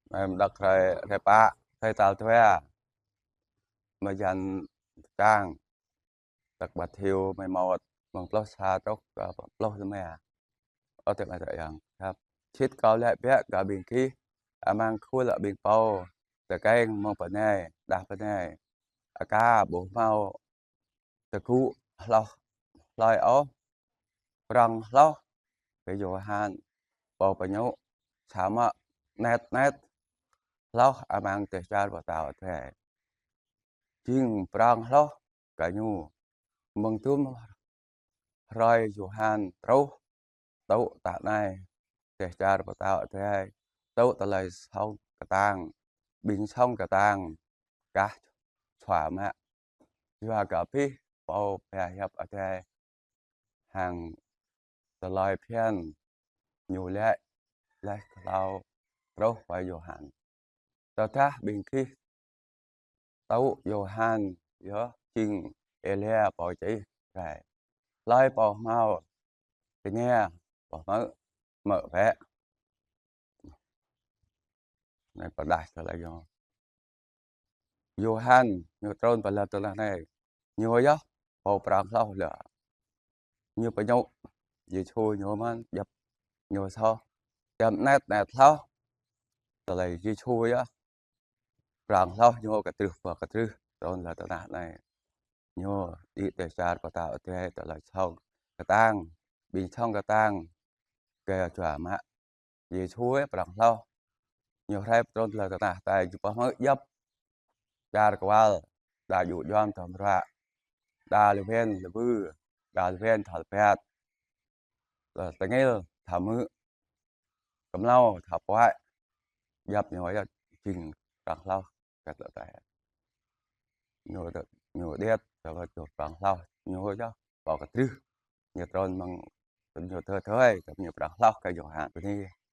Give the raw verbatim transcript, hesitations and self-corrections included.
Mơ̆ng đăk hrơi, hrơi pă, hrơi tal dua mơ̆ng blan čang, đăk Matthêô mơ̆ng mơmŏt, mơ̆ng pluh sa truh kơ pluh rơma. Ơ adơi amai ayŏng khăp, sĭt Kâo laĭ biă kơ ƀing gih, amăng khul ƀing pô tơkeng mơ̆ng bơnai đah bơnai, aka ƀu hmâo tơgŭ hloh hlơi ôh prong hloh kơ Yôhan Pô Pơñu, samơ̆ anet anet hloh amăng dêh čar Pơtao Adai jing prong hloh kơ ñu. Mơ̆ng dŭm hrơi Yôhan truh tŭ tă anai, dêh čar Pơtao Adai tŭ tơlơi song kơtang, ƀing song kơtang kah čua mă. Yua kơ abih pô pơhiăp Adai hăng tơlơi phiăn ñu laĭ laih hlâo truh pơ Yôhan. Tơdah ƀing gih tŭ Yôhan yơh jing Êlia pô čih rai, hlơi pô hmâo tơngia pơhmư̆, hmư̆ bĕ. Anai pơdah tơlơi Yôhan. Yôhan ñu trŭn pơ lŏn tơnah anai, ñu yơh pô prong hloh lĕ. Ñu pơñu Yêsu ñu mơ̆n, djŏp ñu soh, djŏp anet anet hloh tơlơi Yêsu yơh prong hloh ñu kơtrưh pơ kơtrưh trŭn lŏn tơnah anai. Ñu đĭ dêh čar Pơtao Adai tơlơi song kơtang, ƀing song kơtang kơ čua mă. Yêsu prong hloh ñu rai trŭn lŏn tơnah anai, ñu pơhmư̆ djŏp čar kwal, đa djŭ djuăm tơm ruă, đa lơwen lơbư̆, đa lơwen thâo pĕt, tơngil thâo hmư̆, kơmlâo thâo puaĭ, djŏp ñu yơh jing prong hloh kơ tơlơi. Ñu, ñu điêt, tơlơi ñu prong hloh, ñu yơh pô kơtrưh, ñu trŭn mơ̆ng, ñu tơtơi, tơlơi ñu prong hloh kơ Yôhan bơni.